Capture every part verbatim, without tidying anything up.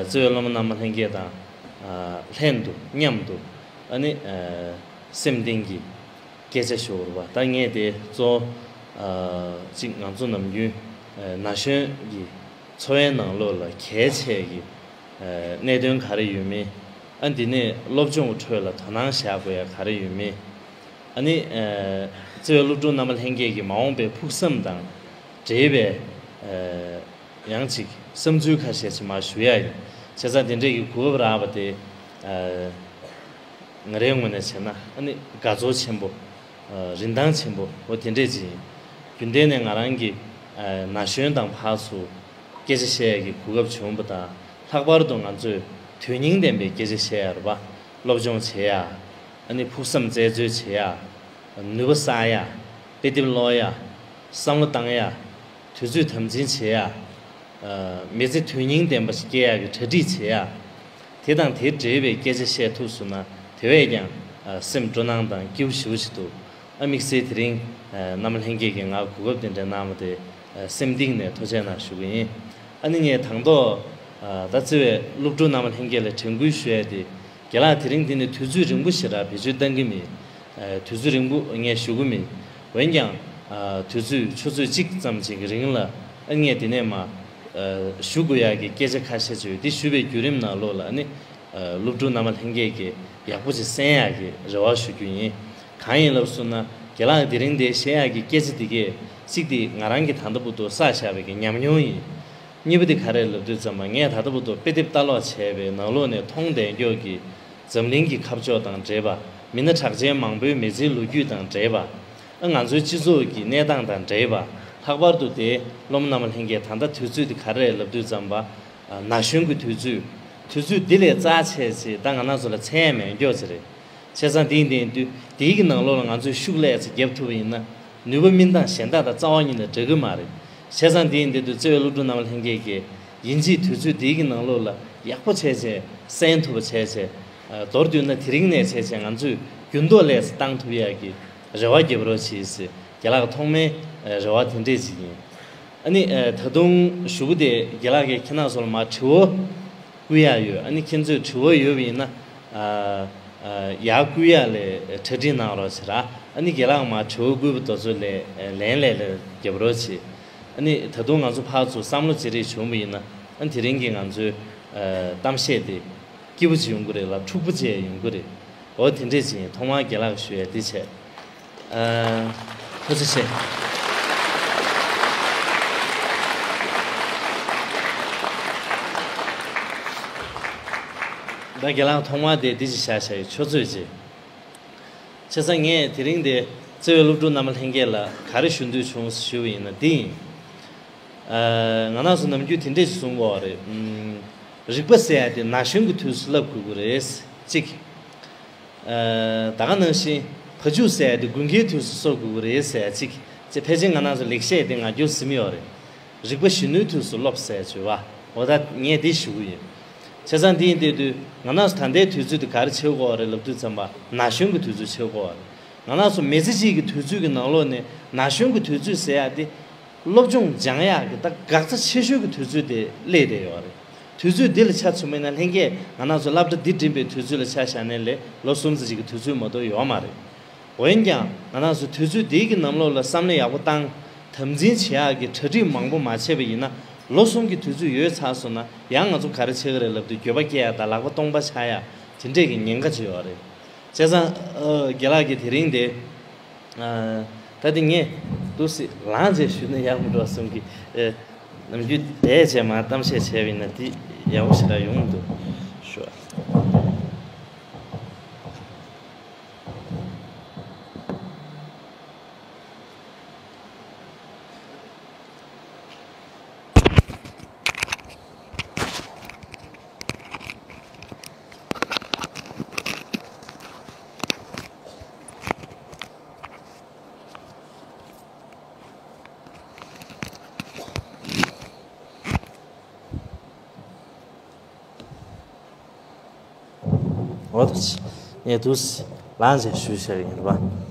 བརྩེ་བའི་སློབ་མ་རྣམ་པ་ལྷན་རྒྱས་དང་ལྷན་དུ་མཉམ་དུ་ཨ་ནི་སེམས་གཏིང་གི་སྐད་ཆ་ཞུ་བར་བ་ད་ངས་དེ་གཙོ་བོ་གཅིག་ང་ཚོ་ནམ་རྒྱུན་ན་གཞོན་གྱི་འཚོ་བའི་ནང་ལོགས་ལ་གལ་ཆེ་གི་གནད་དོན་ག་རེ་ཡོད་མེད། ཨ་འདི་ནས་སློབ་སྦྱོང་གི་ཁྲོད་ལ་དོ་སྣང་བཞག་དགོས་ཡ་ག་རེ་ཡོད་མེད། ཨ་ནི་བརྩེ་བའི་སློབ་ཕྲུག་རྣམ་པ་ལྷན་རྒྱས་ཀྱི་མ་འོངས་པའི་ཕུགས་བསམ་དང་འབྲེལ་བའི་ཡང་ཅིག་བསམ་ཚུལ་ཁ་ཤས་ཅིག་མར་ཞུ་ཡ་ཡིན། བྱས་ཙང་དེ་འདྲས་ཀྱི་གོ་སྐབས་རག་པ་དེ་ང་རའི་ངོས་ནས་བྱས་ན་ཨ་ནི་དགའ་ཚོར་ཆེན་པོ། རིན་ཐང་ཆེན་པོ་འོ་དེ་འདྲས་ཅིག་ཡིན། རྒྱུན་ལྡན་ནས་ང་རང་གི་ན་གཞོན་དང་ཕར་ཚུར་སྐད་ཆ་བཤད་ཡ་གི་གོ་སྐབས་བྱུང་བ་དང་ལྷག་པར་དུ་ང་ཚོས་དོན་སྙིང་ལྡན་པའི་སྐད་ཆ་བཤད་ཡ་རེད་པ། སློབ་སྦྱོང་བྱེད་ཡ། ཨ་ནི་ཕུགས་བསམ་བཙལ་འཚོལ་བྱེད་ཡ། ནུས་པ་བསགས་ཡ། དཔེ་དེབ་ཀློག་ཡ། བསམ་བློ་བཏང་ཡ། དུས་ཚོད་དམ་འཛིན་བྱེད་ཡ། མི་ཚེ་དོན་སྙིང་ལྡན་པ་ཞིག་སྐྱེལ་ཡག་གི་གྲ་སྒྲིག་བྱེད་ཡ། དེ་དང་དེ་འབྲེལ་བའི་སྐད་ཆ་བཤད་ཐུབ་སོང་ན་དེ་བས་ཀྱང་སེམས་སྤྲོ་སྣང་དང་སྐྱིད་པོ་ཞེ་པོ་ཞིག་འདུག་ཨ་དམིགས་བསལ་དེ་རིང་རྣམ་པ་ལྷན་རྒྱས་ཀྱིས་ང་གོ་སྐབས་དེ་འདྲ་གནང་བ་དེ་སེམས་གཏིང་ནས་ཐུགས་རྗེ་གནང་ཞུ་གི་ཡིན། ཨ་ནི་ངས་དང་ཐོག་ད་བརྩེ་བའི་སློབ་ཕྲུག་རྣམ་པ་ལྷན་རྒྱས་ལ་དྲན་སྐུལ་ཞུ་ཡ་དེ་རྒན་ལགས་དེ་རིང་འདི་ནས་དུས་ཚོད་རིང་པོ་ཞིག་ར་བེད་སྤྱོད་གཏང་གི་མེད། དུས་ཚོད་རིང་པོ་ངས་ཞུ་གི་མེད། འོན་ཀྱང་། དུས་ཚོད་ཆུ་ཚོད་གཅིག་ཙམ་ཅིག་གི་རིང་ལ་ཨ་ངས་དེ་ནས་མ། ཞུ་དགོས་ཡག་གི་སྐད་ཆ་ཁ་ཤས་ཅིག་ཡོད་དེ་ཞུ་བའི་བརྒྱུད་རིམ་ནང་ལོགས་ལ་ཨ་ནི། སློབ་ཕྲུག་རྣམ་པ་ལྷན་རྒྱས་ཀྱིས་ཡག་པོ་ཅིག་གསན་ཡག་གི་རེ་བ་ཞུ་རྒྱུ་ཡིན། གང་ཡིན་ལབ་སོང་ན་རྒན་ལགས་དེ་རིང་འདིར་བཤད་ཡག་གི་སྐད་ཆ་དེ་གས་གཅིག་དེ་ང་རང་གི་ད་ལྟ་བར་དུ་བསགས་བཞག་པའི་གི་ཉམས་མྱོང་ཡིན། གཉིས་པ་དེ་ག་རེ་ལབ་དུས་ཙམ་པ་ངས་ད་ལྟ་བར་དུ་དཔེ་དེབ་ལྟ་ཀློག་བྱས་པའི་ནང་ལོགས་ནས་མཐོང་བསྡད་མགྱོགས་ཀྱི་འཛམ་གླིང་གི་ཁ་ཕྱོགས་དང་འབྲེལ་བ། མི་སྣ་གྲགས་ཅན་མང་པོའི་མི་ཚེའི་ལོ་རྒྱུས་དང་འབྲེལ་བ། ཨ་ང་ཚོའི་སྤྱི་ཚོགས་ཀྱི་གནས་སྟངས་དང་འབྲེལ་བ། ལྷག་པར་དུ་དེ་སློབ་མ་རྣམ་པ་ལྷན་རྒྱས་ད་ལྟ་དུས་ཚོད་འདི་ག་རེ་རེད་ལབ་དུས་ཙམ་པ། ན་གཞོན་གྱི་དུས་ཚོད། དུས་ཚོད་འདི་ལས་རྩ་ཆེ་ཆེ་ད་ང་རང་ཚོ་ལ་མཚན་ཡང་མེད་མགྱོགས་ཅིག་རེད། བྱས་ཙང་དེ་ཡིན་དུས་དེའི་གི་ནང་ལོགས་ལ་ང་ཚོས་ཤུགས་ལས་ཚེ་རྒྱབ་ཐུབ་པ་ཡིན་ན། ནུས་པ་སྨིན་སྟངས་གཞན་དག་དང་རྩ་བ་ཉིད་ནས་འདྲ་གི་མ་རེད། བྱས་ཙང་དེ་ཡིན་དུས་བརྩེ་བའི་སློབ་ཕྲུག་རྣམ་པ་ལྷན་རྒྱས་ཀྱིས་ཡིན་གཅིག་དུས་ཚོད་དེའི་གི་ནང་ལོགས་ལ་ཡག་པོ་བྱས་བྱས་གསན་ཐུབ་པ་བྱས་བྱས། མདོར་བསྡུས་ན་དེ་རིང་ནས་བྱས་བྱས་ང་ཚོས་འགྱུར་ལྡོག་ལས་བཏང་ཐུབ་ཡག་གི་རེ་བ་རྒྱབ་རོགས་བྱེད་ཟེར་རྒན་ལགས་ཐོག་མའི་རེ་བ་དེ་འདྲས་ཅིག་ཡིན། ཨ་ནི་ད་དུང་ཞུ་གི་དེ་རྒན་ལགས་ཀྱིས་ཁྱེད་རང་ཚོ་ལ་མ་དྲི་བ་བསྐུར་ཡག་ཡོད། ཨ་ནི་ཁྱེད་ཚོས་དྲི་བ་ཡོད་པ་ཡིན་ན། ཡར་བསྐུར་ཡག་ལས་གྲ་སྒྲིག་གནང་རོགས་བྱེད་ར། ཨ་ནི་རྒན་ལགས་མ་དྲི་བ་བསྐུར་བ་དེ་ཚོ་ལས་ལན་ལས་ལས་རྒྱབ་རོགས་བྱེད། ཨ་ནི་ད་དུང་ང་ཚོ་ཕར་ཚུར་བསམ་བློ་བརྗེ་རེས་བྱུང་བ་ཡིན་ན་ཨ་ནི་དེ་རིང་གི་ང་ཚོའི་གཏམ་བཤད་དེ་སྐྱིད་པོ་ཅིག་ཡོང་གི་རེད་ལ་འཁྲུག་པོ་ཅིག་ཡོང་གི་རེད། འོ་དེ་འདྲས་ཅིག་ཡིན། ཐོག་མར་རྒན་ལགས་ཞུ་ཡ་འདི་བྱས། ཨ། ཐུགས་རྗེ་ཆེ། ད་རྒན་ལགས་ཐོག་མར་དེ་འདི་ཅིག་བཞག་བཞག་ཡོད་ཆུ་ཚོད་ཅིག་བྱས་ཙང་ངས་དེ་རིང་འདི་བརྩེ་བའི་སློབ་ཕྲུག་རྣམ་པ་ལྷན་རྒྱས་ལ་ག་རེ་ཞུ་འདོད་བྱུང་ཞུ་བ་ཡིན་ན་འདི་ཡིན། ཨ། ང་རང་ཚོ་ནམ་རྒྱུན་དེ་འདྲས་ཞིག་གསུང་གི་ཡོད་རེད། ཨམ། རིག་པ་ཟེར་ཡ་དེ་ན་གཞོན་གྱི་དུས་སུ་བསླབ་དགོས་ཀྱི་རེད། གཅིག་ཨ། ད་ག་ནང་བཞིན་བ་ཕྱུགས་ཟེར་ཡ་དེ་དགུན་ཁའི་དུས་སུ་གསོ་དགོས་ཀྱི་རེད་ཟེར་ཡ་གཅིག་ཅེས་ཕལ་ཆེར་ང་རང་ཚོ་ལེགས་བཤད་དེ་ང་རྒྱུན་ཟིན་ཡོད་རེད། རིག་པ་གཞོན་ནུའི་དུས་སུ་སློབ་ཟེར་བརྗོད་པ། འོ་ད་ངས་འདི་ཞུ་གི་ཡིན། བྱས་ཙང་འདི་ཡིན་དེ་དུས་ང་རང་ཚོ་ད་ལྟའི་དུས་ཚོད་དེ་ག་རེ་བྱེད་དགོས་རེད་ལབ་དུས་ཙམ་པ་ན་གཞོན་གྱི་དུས་ཚོད་བྱེད་དགོས་རེད། ང་རང་ཚོ་མི་ཚེ་གཅིག་གི་དུས་ཚོད་ཀྱི་ནང་ལོགས་ནས་ན་གཞོན་གྱི་དུས་ཚོད་ཟེར་ཡ་དེ། སློབ་སྦྱོང་སྦྱང་ཡག་གི་ད་འགག་རྩ་ཆེ་ཤོས་ཀྱི་དུས་ཚོད་དེ་སླེབས་བསྡད་ཡོད་རེད། དུས་ཚོད་འདི་ལ་ཆ་མཚོན་པ་ཡིན་ན་ལྷན་རྒྱས་ང་རང་ཚོ་སློབ་གྲྭ་འདི་འགྲིམས་པའི་དུས་ཚོད་ལ་ཆ་བཞག་ནའི་ལས་ལོ་གསུམ་ཙམ་ཅིག་གི་དུས་ཚོད་མ་གཏོགས་ཡོད་མ་རེད། འོན་ཀྱང་ང་རང་ཚོ་དུས་ཚོད་འདིའི་གི་ནང་ལོགས་ལ་བསམ་བློ་ཡག་པོ་བཏང་། དམ་འཛིན་བྱེད་ཡག་གི་གྲ་སྒྲིག་མང་པོ་མ་བྱས་པ་ཡིན་ན་ལོ་གསུམ་གྱི་དུས་ཚོད་ཡོལ་ཚར་སོང་ན་ཡང་ང་ཚོ་ག་རེ་བྱེད་ཀྱི་རེད་ལབ་དུས་འགྱོད་པ་སྐྱེ་ཡག་དང་ལག་པ་སྟོང་པ་ཆགས་ཡག་དེ་འདྲས་ཀྱི་ཉེན་ཁ་ཅིག་ཡོད་རེད། བྱས་ཙང་། ཨ། རྒན་ལགས་ཀྱིས་དེ་རིང་དེ། ཨ། ད་དེ་ངས་འདུག་སེ་ལངས་རྗེས་ཞུས་ན་ཡག་མི་འགྲོ་བསམ་གི། ཨེ། ནམ་རྒྱུན་བསྡད་བྱས་མར་གཏམ་བཤད་བྱས་པ་ཡིན་ན་དེ་ཡག་པོ་ཞེ་དྲག་ཡོང་མི་འདུག་ཞུ་བ། འོ་ད་ཅི། ངས་འདུག་སེ་ལངས་བྱས་ཞུས་བྱས་ཡིན་པ།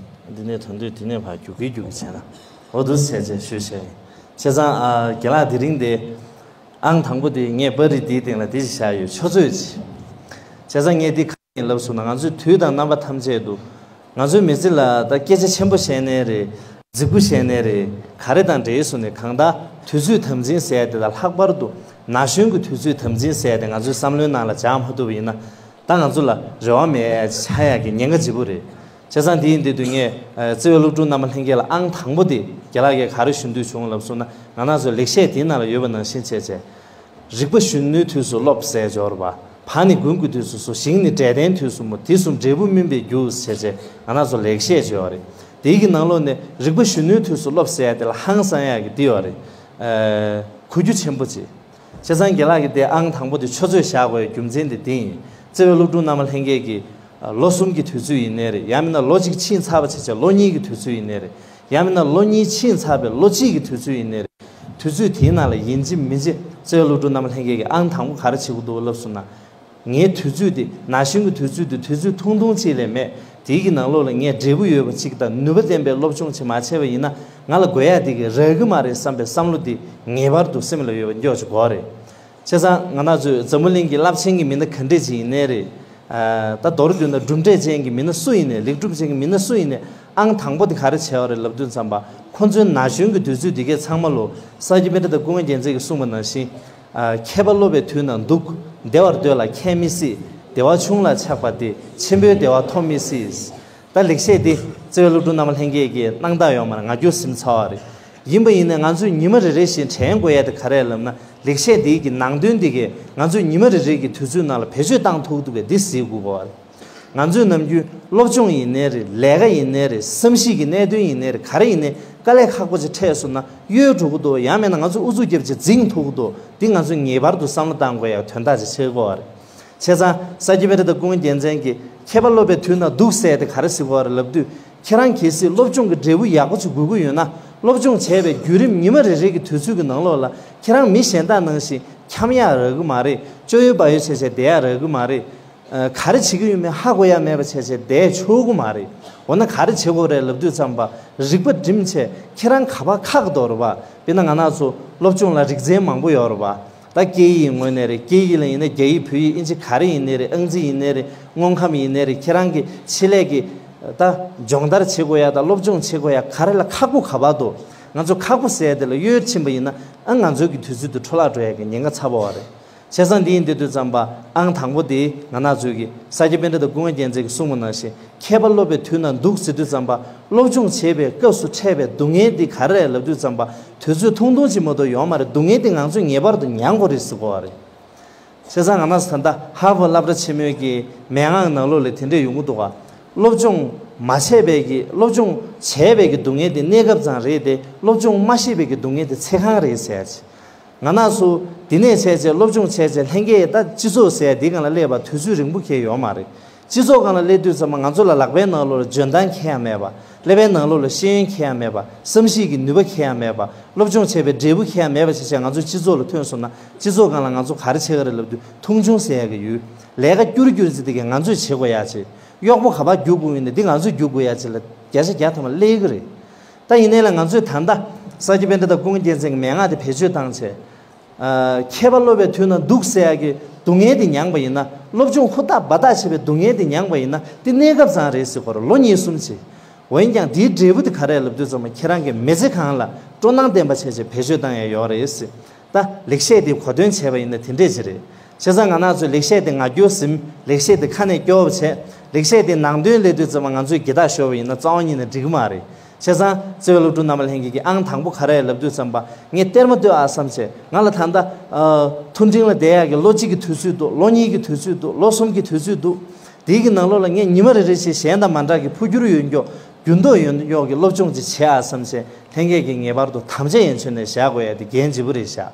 འདི་ནས་དོན་དུ་འདི་ནས་ཕར་རྒྱུག་གི་རྒྱུག་གི་བྱས་ན། འོ་འདུག་སེ་བྱས་བྱས་ཞུས་བྱས་ཡིན། བྱས་ཙང་ཨ། རྒན་ལགས་དེ་རིང་དེ། ཨང་དང་པོ་དེ་ངས་པར་རིས་འདིའི་སྟེང་ལ་འདི་ཞིག་བཞག་ཡོད། ཆུ་ཚོད་ཅིག་བྱས་ཙང་ངས་འདི་ག་ཡིན་ལབ་སོང་ན། ང་ཚོས་དུས་དང་རྣམ་པ་ཐམས་ཅད་དུ་ང་ཚོའི་མི་ཚེ་ལ་ད་སྐད་ཆ་ཆེན་པོ་བཤད་ནའི་རེད། རྫིག་པོ་བཤད་ནའི་རེད། ག་རེ་དང་འབྲེལ་སོང་ནས་གང་ལྟར་དུས་ཚོད་དམ་འཛིན་ཟེར་ཡ་དེ་དང་། ལྷག་པར་དུ་ན་གཞོན་གྱི་དུས་ཚོད་དམ་འཛིན་ཟེར་ཡ་དེ་ང་ཚོའི་བསམ་བློའི་ནང་ལ་འཇགས་མ་ཐུབ་པ་ཡིན་ན། ད་ང་ཚོ་ལ་རེ་བ་མེད་ཆགས་ཡག་གི་ཉེན་ཁ་ལྗིད་པོ་རེད། བྱས་ཙང་དེ་ཡིན་དུས་ངས་ཨ་བརྩེ་བའི་སློབ་ཕྲུག་རྣམ་པ་ལྷན་རྒྱས་ལ་ཨང་དང་པོ་དེ་རྒན་ལགས་ཀྱིས་ག་རེ་ཞུ་འདོད་བྱུང་ལབ་སོང་ན། ང་རང་ཚོའི་ལེགས་བཤད་དེའི་ནང་ལ་ཡོད་པ་ནང་བཞིན་བྱས་བྱས། རིག་པ་གཞོན་ནུའི་དུས་སུ་སློབ་ཟེར་ཡོད་རེད་པ། བ་ནི་དགུན་གྱི་དུས་སུ་ཟོ། ཞིང་ནི་འབྲས་ལྡན་དུས་སུ་རྨོ། དུས་གསུམ་འབྲས་བུ་སྨིན་པའི་རྒྱུ་ཟེར་བྱས་ང་རང་ཚོ་ལེགས་བཤད་ཅིག་ཡོད་རེད། དེའི་གི་ནང་ལོགས་ནས་རིག་པ་གཞོན་ནུའི་དུས་སུ་སློབ་ཟེར་ཡ་དེ་ལ་ཧང་སང་ཡག་གི་འདི་ཡོད་རེད། ཨ་གོ་རྒྱུ་ཆེན་པོ་ཅིག་བྱས་ཙང་རྒན་ལགས་ཀྱིས་དེ་ཨང་དང་པོ་དེ་ཆུ་ཚོད་བཞག་དགོས་པའི་རྒྱུ་མཚན་དེ་འདི་ཡིན། བརྩེ་བའི་སློབ་ཕྲུག་རྣམ་པ་ལྷན་རྒྱས་ཀྱིས་ཨ་ལོ་གསུམ་གྱི་དུས་ཚོད་ཡིན་ནའི་རེད། ཡང་མིན་ན་ལོ་གཅིག་ཕྱིན་ཚར་བ་བྱས་བྱས་ལོ་གཉིས་ཀྱི་དུས་ཚོད་ཡིན་ནའི་རེད། ཡང་མིན་ན་ལོ་གཉིས་ཕྱིན་ཚར་བའི་ལོ་གཅིག་གི་དུས་ཚོད་ཡིན་ནའི་རེད། དུས་ཚོད་དེའི་ནང་ལ་ཡིན་གཅིག་མིན་གཅིག་བརྩེ་བའི་སློབ་ཕྲུག་རྣམ་པ་ལྷན་རྒྱས་ཀྱིས་ཨང་དང་པོ་ག་རེ་བྱེད་དགོས་འདུག་ལབ་སོང་ན། ངའི་དུས་ཚོད་འདི་ན་གཞོན་གྱི་དུས་ཚོད་འདི་དུས་ཚོད་ཐུང་ཐུང་ཅིག་ལས་མེད། དེའི་གི་ནང་ལོགས་ལ་ངས་འབྲས་བུ་ཡོད་པ་ཅིག་དང་ནུས་པ་ལྡན་པའི་སློབ་སྦྱོང་ཅིག་མ་བྱས་པ་ཡིན་ན། ང་ལ་དགོས་ཡ་འདི་གི་རག་གི་མ་རེད་བསམ་པའི་བསམ་བློ་འདི་ངེས་པར་དུ་སེམས་ལ་ཡོད་པ་མགྱོགས་ཅིག་དགོས་རེད། བྱས་ཙང་ང་རང་ཚོའི་འཛམ་བུ་གླིང་གི་རླབས་ཆེན་གྱི་མི་སྣ་ག་འདྲས་ཅིག་ཡིན་ནའི་རེད། ཨ་ད་མདོར་བསྡུས་ན་གྲུབ་འབྲས་ཅན་གྱི་མི་སྣ་སུ་ཡིན་ནའི། ལེགས་གྲུབ་ཅན་གྱི་མི་སྣ་སུ་ཡིན་ནའི་ཨང་དང་པོ་དེ་ག་རེ་བྱས་པ་རེད་ལབ་དུས་ཙམ་པ། ཁོང་ཚོའི་ན་གཞོན་གྱི་དུས་ཚོད་འདི་གའི་ཚང་མ་ལོ་ས་སྐྱ་པཎྜི་ཏ་ཀུན་དགའ་རྒྱལ་མཚན་གྱིས་གསུངས་པ་ནང་བཞིན། ཨ་མཁས་པ་སློབ་པའི་དུས་ན་སྡུག་བདེ་བར་སྡོད་ལ་མཁས་མི་སྲིད། བདེ་བ་ཆུང་ལ་ཆགས་པ་སྟེ། ཆེན་པོའི་བདེ་བ་ཐོབ་མི་སྲིད། ད་ལེགས་བཤད་འདི་བརྩེ་བའི་སློབ་ཕྲུག་རྣམ་པ་ལྷན་རྒྱས་ཀྱིས་གནང་སྟངས་ཡོད་མ་རེད། ང་རྒྱུ་ཟིན་ཚར་བ་རེད། ཡིན་པ་ཡིན་ནའི་ང་ཚོས་ཉི་མ་རེ་རེ་བཞིན་དྲན་དགོས་ཡ་དེ་ག་རེ་ལབ་ན། ལེགས་བཤད་འདིའི་གི་ནང་དོན་འདི་གས་ང་ཚོས་ཉི་མ་རེ་རེ་གི་དུས་ཚོད་ནང་ལ་བེད་སྤྱོད་བཏང་ཐུབ་ཐུབ་པའི་འདི་གཟིགས་དགོས་པ་རེད། ང་ཚོས་ནམ་རྒྱུན་སློབ་སྦྱོང་ཡིན་ནའི་རེད། ལས་ཀ་ཡིན་ནའི་རེད། བསམ་གཞིག་གི་གནད་དོན་ཡིན་ནའི་རེད། ག་རེ་ཡིན་ནའི་དཀའ་ལས་ཁག་པོ་ཅིག་འཕྲད་སོང་ན་གཡོལ་འགྲོ་གི་འདུག་ཡང་མིན་ན་ང་ཚོ་ཨུ་ཚུགས་རྒྱབ་བྱས་འཛིང་ཐུབ་ཀྱི་འདུག་འདི་ང་ཚོས་ངེས་པར་དུ་བསམ་བློ་བཏང་དགོས་ཡག་དོན་དག་ཅིག་ཆགས་ཀྱི་ཡོད་རེད། བྱས་ཙང་ས་སྐྱ་པཎྜི་ཏ་ཀུན་དགའ་རྒྱལ་མཚན་གྱིས་མཁས་པ་སློབ་པའི་དུས་ན་སྡུག་ཟེར་དེ་ག་རེ་ཟེར་གྱི་ཡོད་རེད་ལབ་དུས། ཁྱེད་རང་གལ་སྲིད་སློབ་སྦྱོང་གི་འབྲས་བུ་ཡག་པོ་ཅིག་དགོས་ཀྱི་ཡོད་ན། སློབ་སྦྱོང་བྱས་པའི་བརྒྱུད་རིམ་ཉི་མ་རེ་རེ་གི་དུས་ཚོད་ཀྱི་ནང་ལོགས་ལ་ཁྱེད་རང་མི་གཞན་དག་ནང་བཞིན་འཁྱམ་ཡག་རག་གི་མ་རེད། སྐྱོ་ཡོད་བ་ཡོད་བྱས་བྱས་བསྡད་ཡག་རག་གི་མ་རེད། ཨ་ག་རེ་བྱེད་ཀྱི་ཡོད་མེད་ཧ་གོ་ཡ་མེད་པ་བྱས་བྱས་བསྡད་ཆོག་གི་མ་རེད། འོ་ན་ག་རེ་བྱེད་དགོས་རེད་ལབ་དུས་ཙམ་པ། རིག་པ་སྒྲིམ་བྱས་ཁྱེད་རང་ག་པར་ཁག་འདུག་རེད་པ། དཔེར་ན་ང་རང་ཚོ་སློབ་སྦྱོང་ལ་རིག་ཚན་མང་པོ་ཡོད་རེད་པ། ད་སྐད་ཡིག་ངོས་ནས་རེད། སྐད་ཡིག་ལ་ཡིན་ན་རྒྱ་ཡིག་བོད་ཡིག་ཨིན་ཇི་ག་རེ་ཡིན་ནའི་རེད། ཨང་རྩིས་ཡིན་ནའི་རེད། དངོས་ཁམས་ཡིན་ནའི་རེད། ཁྱེད་རང་གི་ཆེད་ལས་ཀྱི་ད་སྦྱོང་བརྡར་བྱེད་དགོས་ཡ་དང་སློབ་སྦྱོང་བྱེད་དགོས་ཡ་ག་རེ་ལ་ཁག་པོ་ག་པར་འདུག་ང་ཚོ་ཁག་པོ་ཟེར་ཡ་དེ་ལ་གཡོལ་ཕྱིན་པ་ཡིན་ན། ཨ་ང་ཚོའི་གི་དུས་ཚོད་དེ་འཕྲོ་བརླག་འགྲོ་ཡ་གི་ཉེན་ཁ་ཚ་པོ་བ་རེད། བྱས་ཙང་འདི་ཡིན་དུས་དུས་ཙམ་པ་ཨང་དང་པོ་དེ་ང་རང་ཚོའི་གི་ས་སྐྱ་པཎྜི་ཏ་ཀུན་དགའ་རྒྱལ་མཚན་གྱིས་གསུངས་པ་ནང་བཞིན། མཁས་པ་སློབ་པའི་དུས་ན་སྡུག་ཟེར་དུས་ཙམ་པ། སློབ་སྦྱོང་བྱེད་པའི་སྐབས་སུ་འཕྲད་པའི་སྡུག་བསྔལ་འདི་ག་རེ་རེད་ལབ་དུས་ཙམ་པ། དུས་ཚོད་ཐུང་ཐུང་ཅིག་མ་གཏོགས་ཡོད་མ་རེད། སྡུག་བསྔལ་འདི་ང་ཚོས་ངེས་པར་དུ་མྱང་དགོས་རེད་ཟེར་གོ་བ་རེད། བྱས་ཙང་ང་རང་ཚོ་ད་ལྟ་ཧར་ཝརཌ་སློབ་གྲྭ་ཆེན་མོའི་གི་མན་ངག་ནང་ལོགས་ལ་དེ་འདྲས་ཡོང་གི་འདུག་ག་སློབ་སྦྱོང་མ་བྱས་པའི་གི་སློབ་སྦྱོང་བྱས་པའི་གི་སྡུག་བསྔལ་དེ་གནས་སྐབས་ཙམ་རེད་དེ། སློབ་སྦྱོང་མ་ཤེས་པའི་གི་སྡུག་བསྔལ་དེ་ཚེ་གང་རེད་ཟེར་ཡ་ཅིག་ང་རང་ཚོ་འདི་ནས་བྱས་བྱས་སློབ་སྦྱོང་བྱས་བྱས་ལྷན་རྒྱས་ད་སྤྱི་ཚོགས་ཟེར་འདི་སྒང་ལ་སླེབས་པ་དུས་ཚོད་རིང་པོ་གང་ཡང་ཡོད་མ་རེད། སྤྱི་ཚོགས་སྒང་ལ་སླེབས་དུས་ཙམ་པ་ང་ཚོ་ལ་ལག་པའི་ནང་ལོགས་ལ་འཇོན་ཐང་གང་ཡང་མེད་པ། ཀླད་པའི་ནང་ལོགས་ལ་ཤེས་ཡོན་གང་ཡང་མེད་པ། བསམ་གཞིག་གི་ནུས་པ་གང་ཡང་མེད་པ། སློབ་སྦྱོང་བྱས་པའི་འབྲས་བུ་གང་ཡང་མེད་པ་བྱས་བྱས་ང་ཚོ་སྤྱི་ཚོགས་ལ་ཐོན་སོང་ན། སྤྱི་ཚོགས་སྒང་ལ་ང་ཚོ་ག་རེ་བྱེད་ཀྱི་རེད་ལབ་དུས། མཐོང་ཆུང་ཟེར་ཡ་གི་ཡོད། ལས་ཀ་སྐྱུར་སྐྱུར་ཅིག་དེ་གས་ང་ཚོས་བྱེད་དགོས་ཡ་ཅིག་གཡོག་པོ་ག་པར་རྒྱུག་དགོས་ཡིན་ན་འདི་ང་ཚོས་རྒྱུག་དགོས་ཡ་ཅིག་ལ་བརྒྱ་ཆ་བརྒྱ་ཐམ་པ་སླེབས་ཀྱི་རེད། ད་ཡིན་ནའི་ལ་ང་ཚོས་ད་ལྟ་ས་སྐྱ་པཎྜི་ཏ་ཀུན་དགའ་རྒྱལ་མཚན་གྱི་མན་ངག་དེ་བེད་སྤྱོད་བཏང་བྱས། ཨ་མཁས་པ་སློབ་པའི་དུས་ན་སྡུག་ཟེར་ཡ་གི་སྡུག་བསྔལ་དེ་མྱངས་པ་ཡིན་ན། སློབ་སྦྱོང་ཧུར་ཐག་འབད་ཐག་བྱས་པའི་སྡུག་བསྔལ་དེ་མྱངས་པ་ཡིན་ན། དེ་གནས་སྐབས་ཙམ་རེད་ཟེར་གོ་རེད། ལོ་གཉིས་གསུམ་ཅིག་འོན་ཀྱང་དེའི་འབྲས་བུ་དེ་ག་རེ་ལབ་དུས་ཙམ་པ། ཁྱེད་རང་གི་མི་ཚེ་གང་ལ་སྤྲོ་སྣང་ལྡན་པ་བྱས་བྱས་བེད་སྤྱོད་བཏང་ཡ་ཡོད་རེད་ཟེར། ད་ལེགས་བཤད་དེ་གོ་དོན་བྱས་པ་ཡིན་ན་དེ་འདྲས་ཅིག་རེད། བྱས་ཙང་ང་རང་ཚོས་ལེགས་བཤད་དེ་ངག་རྒྱུན་ཟིན། ལེགས་བཤད་དེ་ཁ་ནས་སྐྱོར་བ་བྱས། ལེགས་བཤད་དེ་ནང་དོན་སླེབས་དུས་ཙམ་པ་ང་ཚོས་སྒྱིད་ཐག་ཤོར་བ་ཡིན་ན་རྩ་བ་ཉིད་ནས་འགྲིག་གི་མ་རེད། བྱས་ཙང་བརྩེ་བའི་སློབ་ཕྲུག་རྣམ་པ་ལྷན་རྒྱས་ཀྱིས་ཨང་དང་པོ་ག་རེ་ལབ་དུས་ཙམ་པ། ངས་གཏེར་མ་ལྟོས་ཨ་བསམ་བྱས། ང་ལ་ད་ལྟ་ཨ་མཐོ་འབྲིང་ལ་བསྡད་ཡག་གི་ལོ་གཅིག་གི་དུས་ཚོད་འདུག་ལོ་གཉིས་ཀྱི་དུས་ཚོད་འདུག་ལོ་གསུམ་གྱི་དུས་ཚོད་འདུག་དེའི་གི་ནང་ལོགས་ལ་ངས་ཉི་མ་རེ་རེ་བཞིན་གཞན་དང་མ་འདྲ་གི་འཕོ་འགྱུར་ཡོད་མགྱོགས་འགྱུར་ལྡོག་ཡོད་མགྱོགས་ཀྱི་སློབ་སྦྱོང་ཅིག་བྱེད་ཨ་བསམ་བྱས། ལྷན་རྒྱས་ཀྱིས་ངེས་པར་དུ་དམ་བཅའ་ཡན་ཆོད་ནས་བཞག་དགོས་ཡ་དེ་འགན་ལྗིད་པོ་རེད་བཞག